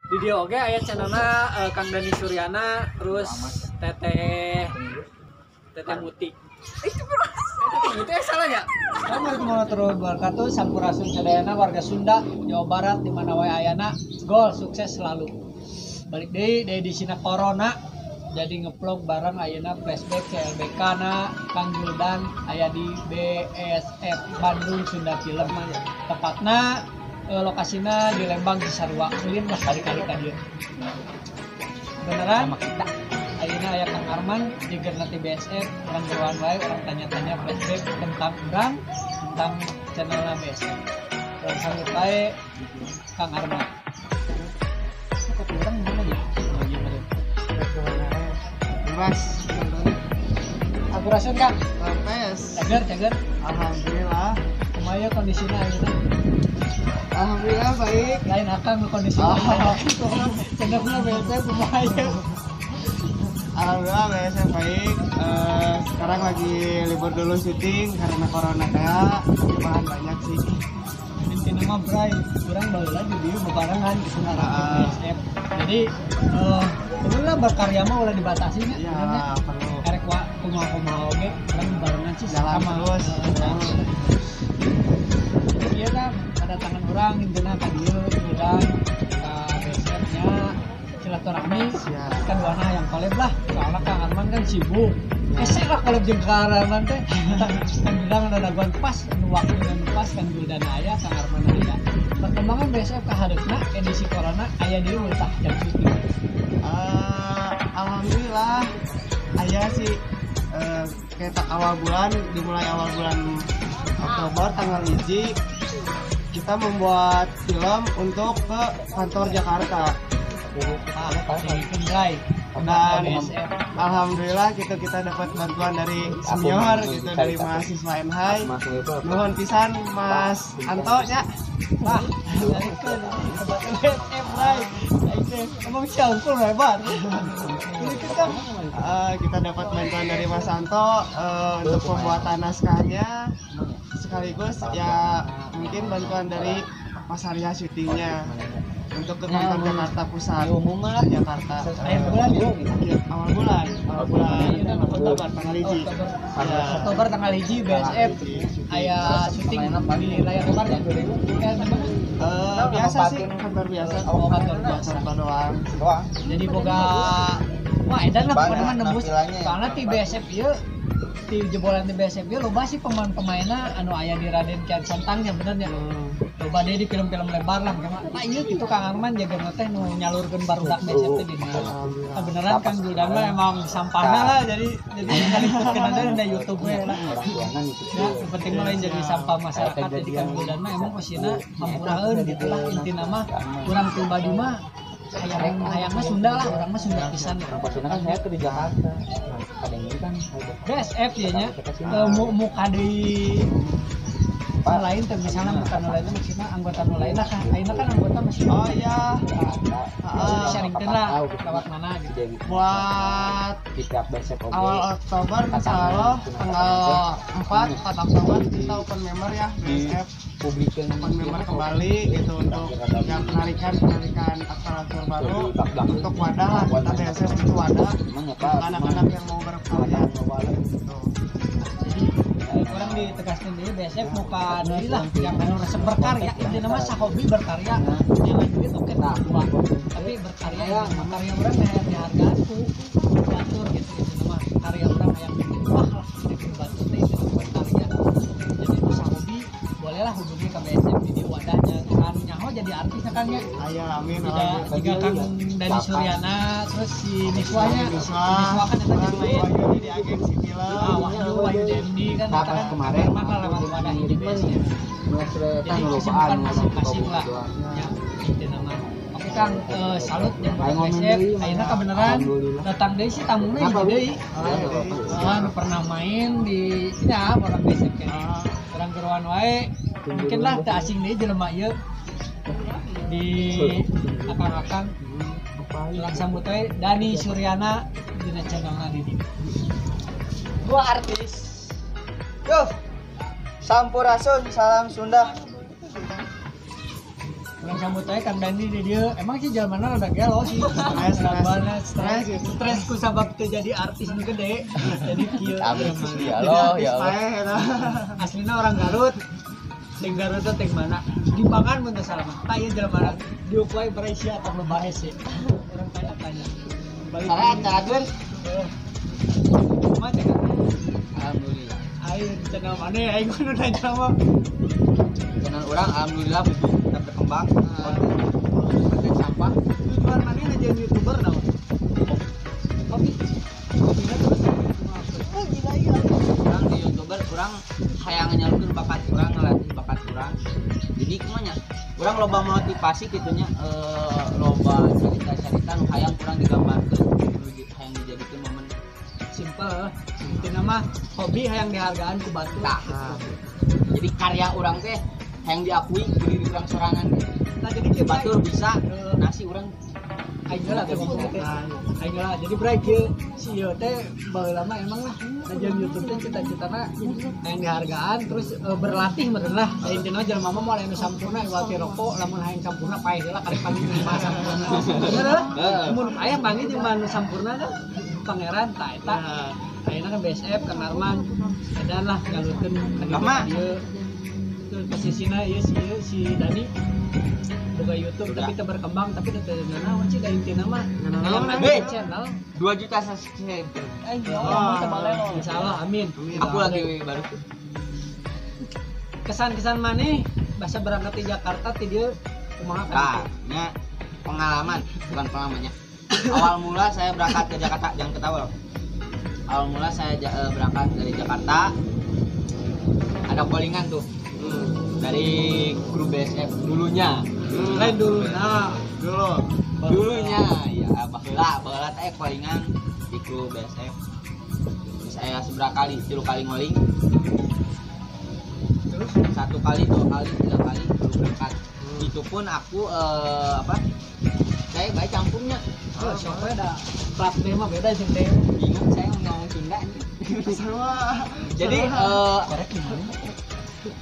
Di dieu oge aya channelna Kang Dani Suryana, terus Teteh Teteh Muti. Teteh Muti salah ya? Assalamualaikum warahmatullahi wabarakatuh. Sampurasun sadayana warga Sunda, Jawa Barat di mana wae ayana. Gol sukses selalu. Balik deui di edisina corona, jadi ngevlog bareng ayeuna flashback CLBK na Kang Guldan aya di BSF Bandung Sunda Film. Tepatna lokasina di Lembang, Cisarua. Ulin lah kali-kali ka dieu. Beneran kita ayeuna aya Kang Arman jigerna ti BSF, urang geroan wae, urang tanya-tanya flashback tentang urang, tentang channelna BSF. Urang sambut wae Kang Arman. Kopi urang gimana ya? Oh, iya, bener. Bebas. Sampurasun, Kang. Rampes. Cager, cager. Alhamdulillah. Kumaha kondisinya ayeuna? Alhamdulillah baik. Lain akang nu kondisi. Oh. Channelna BSF kumaha ya? Alhamdulillah BSF baik. Sekarang lagi libur dulu syuting karena corona kayak bahan banyak sih. Intinya mah, Bray, urang baheula di dieu bebarengan gitu ngarang BSF. Jadi perlu lah berkarya mah ulah dibatasi nya. Ya, bener nya? Perlu. Erek wa kumaha-kumaha oge urang barengan sih Jalan sama. terus. Jalan terus. Jadi ieu kan kedatangan urang intina ka dieu ngundang ka BSF nya silaturahmi. Siap. Kan wana yang collab lah, soalnya Kang Arman kan sibuk. Ese lah collab jeung Kang Arman teh. Kan bilang ada daguan pas nu waktu nu pas kan Guldan aya, Kang Arman aya. Perkembangan BSF ka hareupna edisi corona aya di tah jam syuting? Alhamdulillah aya sih, kayak awal bulan, dimulai awal bulan Oktober tanggal 1 kita membuat film untuk ke kantor Jakarta. Ah, di Bray. Dan BSF. Alhamdulillah gitu kita dapat bantuan dari senior gitu, dari mahasiswa NHI. Nuhun pisan, Mas Anto ya. Wah, dari ke BSF, Bray. Aing teh emang siangkul hebat. Ini kita Kita dapat bantuan dari Mas Anto untuk pembuatan naskahnya, sekaligus ya mungkin bantuan dari Mas Arya syutingnya untuk ke kantor Jakarta Pusat. Umum lah. Jakarta. Akhir bulan ya? Akhir, awal bulan Oktober tanggal 1. Oktober. Ya. Oktober tanggal 1 BSF aya syuting di layar lebar ya. Kayak apa? Biasa sih, kantor biasa. Oh, kantor biasa. Kantor doang. Doang. Jadi boga wah edan lah pokoknya mah Banyak nembus. penampilannya ya. Soalnya ti BSF ieu, ti jebolan ti BSF ieu loba sih pemain-pemainna anu aya di Raden Kian Santang nya, bener nya. Loba deui di film-film lebar lah gimana. Nah, ieu gitu Kang Arman jaga teh nu nyalurkeun barudak BSF teh dina. Nah, beneran Kang Guldan mah emang sampahna lah, jadi ngaliputkeun aja di YouTube we lah. Orang tuanya gitu. Ya, yang penting mah lain jadi sampah masyarakat. Jadi Kang Guldan mah emang posisinya hampuraeun gitu lah. Intina mah urang pribadi mah hayang hayang mah Sunda lah, urang mah Sunda pisan lah. Orang kan saya ke di Jakarta. Ada yang ini kan. BSF ya nya muka deui nu lain teh, misalnya muka nu lain teh maksudnya anggota nu lain lah kan, ayeuna kan anggota masih Oh iya. bisa di-sharingkeun lah lewat mana gitu. Buat Di pihak BSF oge. Awal Oktober insya Allah tanggal 4 4 Oktober kita open member ya BSF. Publikkan. Open member kembali gitu untuk yang penarikan penarikan aktor-aktor baru untuk wadah lah, kita BSF itu wadah Emang ya, untuk Pak. Anak-anak yang mau berkarya gitu. Jadi urang ditegaskan deui BSF muka deui lah yang anu resep berkarya. Intinya mah sahobi berkarya, jangan duit oke tak dua, tapi berkarya ya karya urang hayang dihargaan ku batur gitu. Intinya mah karya urang hayang wah lah di batur teh, itu berkarya. Jadi nu sahobi bolehlah hubungi ke BSF di wadahnya kan, nyaho jadi artis kan ya. Ayo, amin. Tidak Alhamdulillah. tiga Kang Dani Suryana, terus si Niswanya. Niswa. Si Niswa kan eta jadi main Wahyu di agensi film. Ah, Wahyu, Wahyu DMD kan Nah, eta pas kan kemarin, memang lah lewat wadah ini BSF. Jadi kesibukan masing-masing lah ya intinya mah. Oke Kang, salut jeung BSF ayeuna kebenaran datang deui sih tamuna hiji deui. Ah, nu pernah main di ya orang BSF kayaknya. Urang geroan wae mungkin lah teu asing deui jelema ieu di akang-akang. Urang sambut wae Dani Suryana dina channelna di dieu. Dua artis. Yo, Sampurasun, salam Sunda. Urang sambut aja Kang Dani di dieu. Emang sih jalanna rada gelo sih. Stres stres ku sabab teu jadi artis nu gede. Jadi kieu. Ya Allah, ya Allah. Aslina orang Garut. Ting Garut teh ting mana? Limbangan mun teu salah mah. Tah ieu jelema diuk wae Malaysia atau loba hese. Urang tanya-tanya. Balik. Salah carageun. Kumaha cek? Alhamdulillah. Aing channel mana aing kudu nanya mah. Channel urang alhamdulillah tetap berkembang. Konten sampah. Tujuan mana ngajarin YouTuber naon? Hobi. Hobina terus. Oh gila iya. Urang di YouTuber urang hayang nyalurkeun bakat urang, ngelatih bakat urang. Jadi kumaha nya? Urang loba motivasi kitu nya, loba cerita-cerita nu hayang urang digambarkeun, hayang dijadikeun momen simple. Intina mah hobi hayang dihargaan ku batur. Nah, jadi karya urang teh hayang diakui ku diri urang sorangan gitu. Nah, jadi kieu batur bisa nasi urang aing lah teh ngomong teh. Aing lah jadi bray kieu si ieu teh baheula mah emang lah najan YouTube teh cita-citana hayang dihargaan terus berlatih meureun lah. Da intina jelema mah moal anu sampurna iwal ti rokok lamun hayang sampurna paeh heula karek panggih jeung mah sampurna. Bener lah. Mun aya panggih jeung mah anu sampurna kan pangeran tah eta. Ayeuna kan BSF Kang Arman edan lah ngalurkeun ka dieu. Terus posisina ieu si Dani boga YouTube tapi teu berkembang tapi teu nanaon sih da intina mah. Hey, channel 2 juta subscriber. Insyaallah amin. Aku lagi baru tuh. Kesan-kesan maneh bahasa berangkat di Jakarta ti dieu kumaha kan? Nya pengalaman, bukan pengalamannya. Awal mula saya berangkat ke Jakarta, jangan ketawa loh. Awal mula saya berangkat dari Jakarta, ada callingan tuh dari kru BSF dulunya. Lain dulu, nah dulunya ya baheula teh callingan di kru BSF. Saya seberapa kali, 3 kali ngoling. Terus 1 kali, 2 kali, 3 kali baru berangkat. Itu pun aku saya baik campurnya. Oh, siapa ada plat B mah beda jeung teh. Bingung saya ngomong Sunda anjing. Sama. Jadi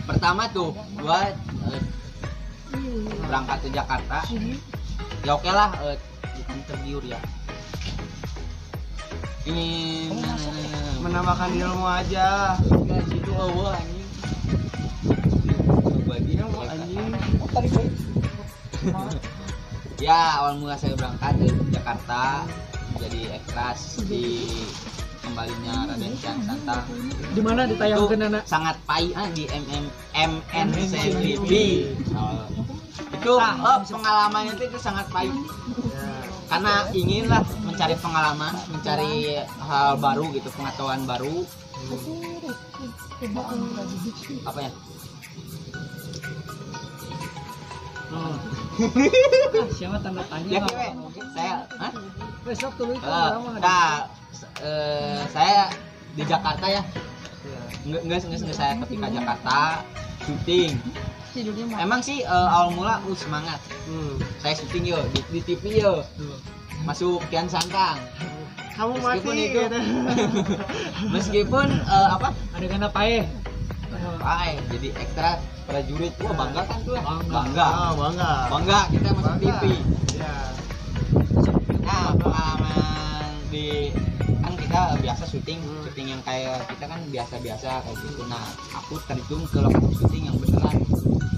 pertama tuh gua berangkat ke Jakarta. Ya oke lah, bukan tergiur ya. Ingin menambahkan ilmu aja. Enggak situ eueuh anjing. Bagi anjing. Oh, tarik baik. Ya, awal mula saya berangkat dari Jakarta jadi ekstras di kembalinya Raden Kian Santang. Di mana ditayangkeun anak? Sangat pai di MNC TV. Itu pengalamannya itu sangat pahit. Karena inginlah mencari pengalaman, mencari hal baru gitu, pengetahuan baru. Apa ya? Siapa tanda tanya? Ya, saya, hah? Besok tuh itu nah, saya di Jakarta ya. Enggak saya ketika Jakarta syuting. Emang sih awal mula semangat. Saya syuting yo di TV yo. Masuk Kian Santang. Kamu meskipun mati itu. Meskipun apa? Adegan apa ya? Pae, jadi ekstra prajurit. Wah, bangga kan tuh. Bangga. Oh, bangga. Bangga kita masuk TV. Iya. Nah, pengalaman di kan kita biasa syuting, syuting yang kayak kita kan biasa-biasa kayak gitu. Nah, aku terjun ke lokasi syuting yang beneran,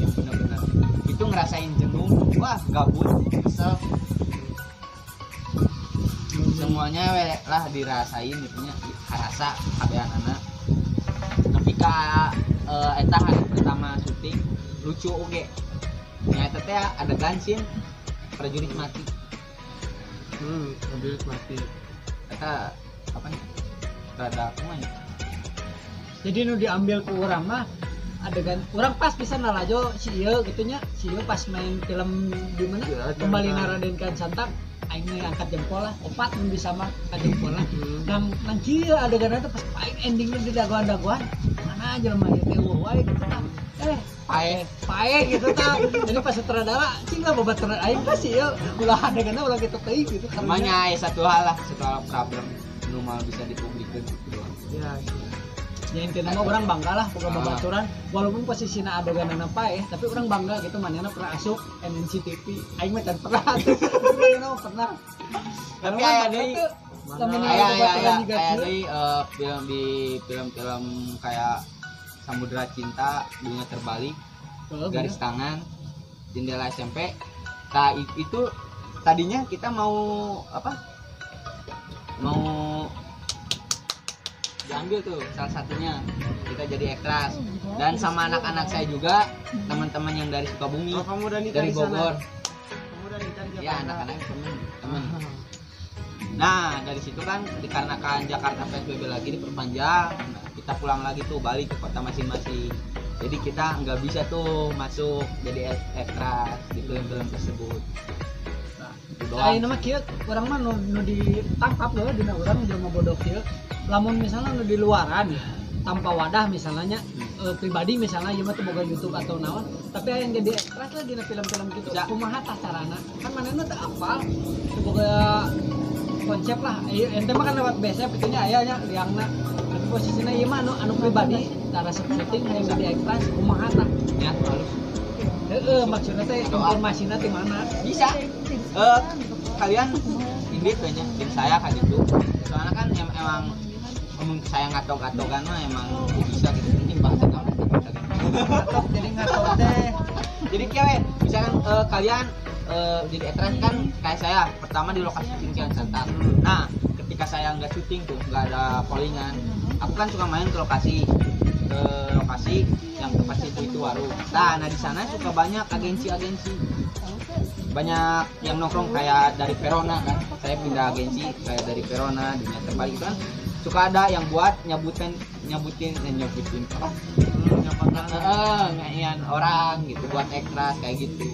yang bener-bener. Itu ngerasain jenuh, wah, gabut, kesel. Semuanya lah dirasain gitu nya, rasa kabehan anak. Ketika eta hari pertama syuting lucu oge. Nya eta teh adegan scene prajurit mati. Prajurit mati. Eta apa nih? Rada kumaha ya? Jadi nu diambil ku urang mah adegan urang pas pisan lalajo si ieu kitu nya, si ieu pas main film di mana? Ya, Kembali Raden Kian Santang. Aing angkat jempol lah, opat mun bisa mah angkat jempol lah. Nang kieu adegan eta pas paling endingnya di dagoan-dagoan, mana jelema ieu teh eueuh wae gitu tah. Pae gitu tah. Jadi pas sutradara cing lah babaturan aing pas ieu ulah adeganna ulah kitu teuing gitu. Namanya satu hal lah, satu hal problem nu moal bisa dipublikeun gitu doang. Ya. Ya intinya mah urang bangga lah boga babaturan walaupun posisina adeganana paeh tapi urang bangga gitu manehna pernah asup MNC TV aing mah can pernah atuh. Manehna mah pernah. Tapi aya deui aya deui film di film-film kayak Samudra Cinta, Bunga Terbalik, Garis Tangan, Jendela SMP. Nah, itu tadinya kita mau apa? Mau diambil tuh salah satunya kita jadi ekstras dan sama anak-anak saya juga teman-teman yang dari Sukabumi, kamu udah nikah dari Bogor. Kamu udah nikah di Jakarta. Ya anak-anak teman-teman. Nah dari situ kan dikarenakan Jakarta PSBB lagi diperpanjang, nah, kita pulang lagi tuh balik ke kota masing-masing. Jadi kita nggak bisa tuh masuk jadi ekstras di film-film tersebut. Nah, ini mah kieu urang mah nu ditangkap lho dina urang jelema bodoh kieu. Lamun misalnya nu di luaran tanpa wadah misalnya pribadi misalnya ieu mah teu boga YouTube atau naon, tapi aya yang jadi ekstras lah dina film-film gitu. Kumaha tah carana? Kan manehna teu apal, teu boga konsep lah. Ente mah kan lewat BSF kitu nya aya nya liangna. Tapi posisina ieu mah anu pribadi tara syuting hayang jadi ekstras kumaha tah? Ya, halus. Heeh, maksudna teh informasina ti mana? Bisa. Kalian ini kayaknya tim saya kan itu. Soalnya kan emang ngomong saya ngatok-ngatokan mah emang bisa gitu penting banget kan. Ngatok jadi ngatok teh. Jadi kieu misalkan kalian jadi ekstras kan kayak saya pertama di lokasi syuting Kian Santang. Nah, ketika saya nggak syuting tuh nggak ada callingan, aku kan suka main ke lokasi yang tempat situ itu warung. Nah di sana suka banyak agensi-agensi. Banyak yang nongkrong kayak dari Verona kan. Saya pindah agensi kayak dari Verona, Dunia Terbalik kan. Suka ada yang buat nyabutin apa? Nyabutin orang gitu buat ekstras kayak gitu.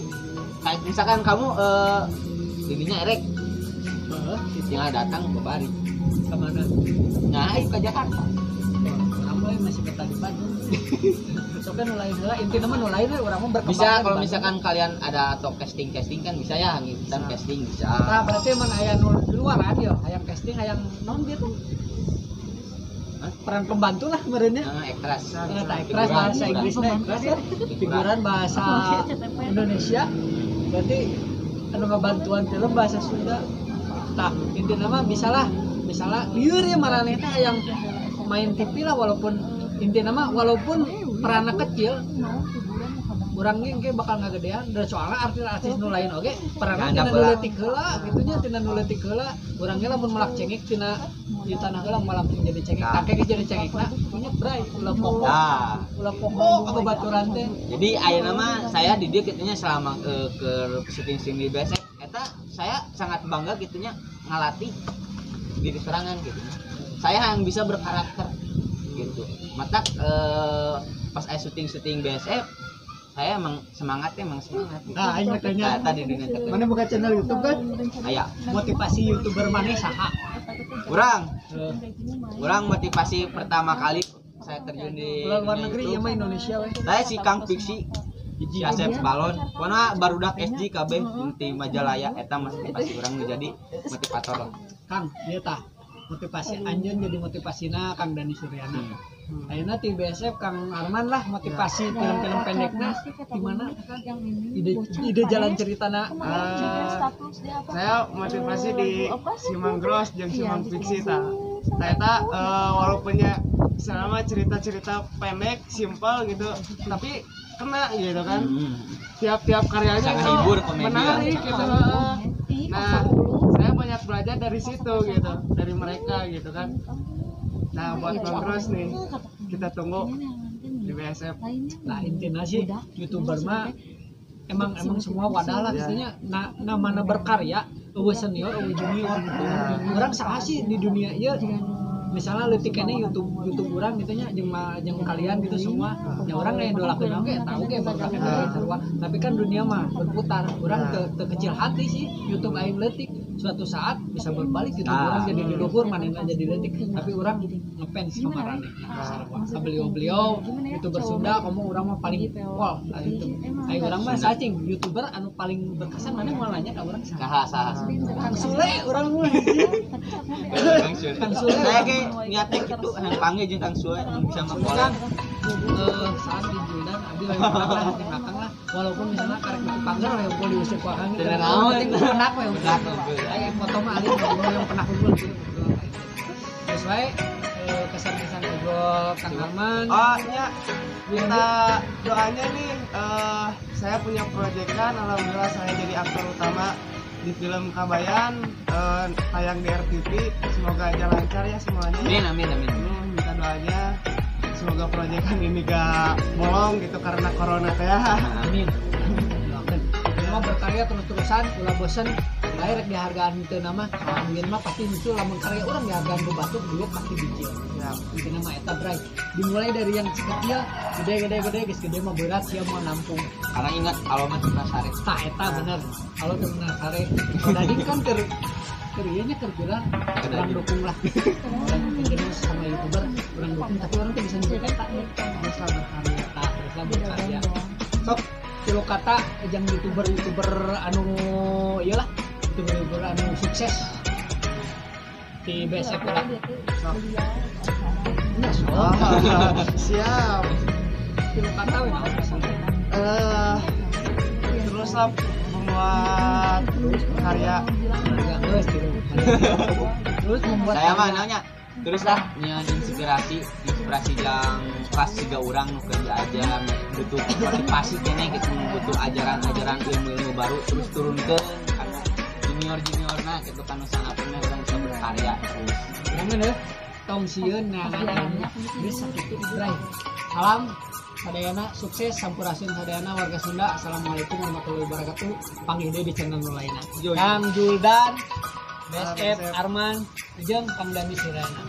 Kayak misalkan kamu dirinya erek. Tinggal datang ke Bari. Ke mana? Nah, ayo ke Jakarta. Orang masih betah di Bandung. Sok nu lain heula, intina mah nu lain we urang mah berkembang. Bisa kalau misalkan kalian ada atau casting-casting kan bisa ya, ngikutan casting bisa. Nah, berarti emang aya nu di luaran ya, hayang casting hayang naon gitu. Peran pembantu lah merenya. Ekstras. Ekstras bahasa Inggrisnya ekstras ya. Figuran bahasa Indonesia. Berarti anu ngabantuan film bahasa Sunda. Tah, intina mah bisalah, misalnya lieur ya maraneh teh hayang main TV lah walaupun intina mah walaupun peranna kecil urang ge bakal ngagedean dan soalnya artis-artis nu lain oge peranna tina nu leutik heula kitu nya tina nu leutik heula urang ge lamun melak cengek tina di tanah heula malah langsung jadi cengek tangke ge jadi cengekna punya bray ulah pokok ulah pokok ka babaturan teh. Jadi ayeuna mah saya di dieu kitu nya selama ke syuting-syuting di BSF eta saya sangat bangga kitu nya ngalatih diri sorangan gitu. Saya yang bisa berkarakter gitu. Mata pas saya syuting-syuting BSF saya emang semangatnya emang semangat gitu. Nah, aing tanya tadi dunia entertainment. Mana buka channel YouTube kan? Aya. Motivasi YouTuber mana saha? Kurang motivasi pertama kali saya terjun di luar negeri ya mah Indonesia we. Saya si Kang Pixi, si Asep Balon. Pokona barudak SG KB di Majalaya eta motivasi urang jadi motivator lah. Kang, ieu tah motivasi anjeun jadi motivasina Kang Dani Suryana. Ayeuna ti BSF Kang Arman lah motivasi film-film pendekna gimana ide jalan ceritana. Saya motivasi di Simang Gross jeung Simang Fiksi tah. Eta walaupunnya selama cerita-cerita pendek, simpel gitu, tapi kena gitu kan. Tiap-tiap karyanya itu menarik gitu. Nah, saya banyak belajar dari situ gitu, dari mereka gitu kan. Nah, buat Bang Gross nih, kita tunggu di BSF. Nah, intinya sih YouTuber mah emang semua wadah lah istilahnya. Nah, mana berkarya, eueuh senior, eueuh junior gitu. Urang saha sih di dunia ieu? Misalnya leutik keneh YouTube urang gitu nya jeung kalian gitu semua. Ya urang ngidolakeun oge tahu ge barudak eta sarua. Tapi kan dunia mah berputar. Urang teu kecil hati sih YouTube aing leutik. Suatu saat bisa berbalik gitu, orang jadi di luhur, manehna jadi leutik, tapi orang ngefans sama maraneh. Sarua. Beliau-beliau YouTuber Sunda, kamu orang mah paling pol. Aing urang mah sacing YouTuber anu paling berkesan maneh moal nanya ka urang saha? Saha. Kang Sule urang mah. Kang Sule. Saya ge we niatnya gitu hayang panggil jeung Kang Sule bisa ngobrol. Saat di Juldan abdi lagi lah di belakang lah walaupun misalnya karek dipanggil lah yang boleh diusir ku akang gitu. Penting penak we aya foto mah alit yang penak unggul gitu. Geus wae kesan-kesan ngobrol Kang Arman. Oh iya, minta doanya nih, saya punya proyekan, alhamdulillah saya jadi aktor utama di film Kabayan, tayang di RTP, semoga aja lancar ya semuanya. Amin amin amin. Minta doanya semoga proyekan ini gak bolong gitu karena corona teh. Amin. Doakeun. Semua berkarya terus-terusan, ulah bosen, lahir rek dihargaan teu nama, mungkin mah pasti nyusul lamun karya urang dihargaan ku batur duit pasti bijil. Ya, intinya mah eta bray. Dimulai dari yang kecil, gede-gede-gede geus gede mah berat sia mau nampung. Karena ingat kalau mah teu sare. Tah eta bener. Kalau teu sare. Tadi kan keur ieu nya keur geura urang dukung lah. Urang terus sama YouTuber, urang dukung tapi orang tuh bisa nyebut eta teruslah berkarya. Tah, teruslah berkarya. Sok tilu kata jang YouTuber anu ieu lah, YouTuber anu sukses di BSF lah. Sok. Nah, sok. Siap. Tilu kata we naon pesan. Teruslah membuat karya. Terus terus membuat saya mah nanya teruslah nyian inspirasi yang pas siga urang nu kerja aja butuh motivasi kene gitu, butuh ajaran-ajaran ilmu-ilmu baru terus turunkeun kana junior-juniorna gitu kana sanapuna urang bisa berkarya terus. Jangan heuh tong sieun neangan ilmu geus sakitu bray. Salam sadayana, sukses sampurasun sadayana warga Sunda. Assalamualaikum warahmatullahi wabarakatuh. Panggih deui di channel nu lainna. Kang Juldan, BSF, Arman, jeung Kang Dani Suryana.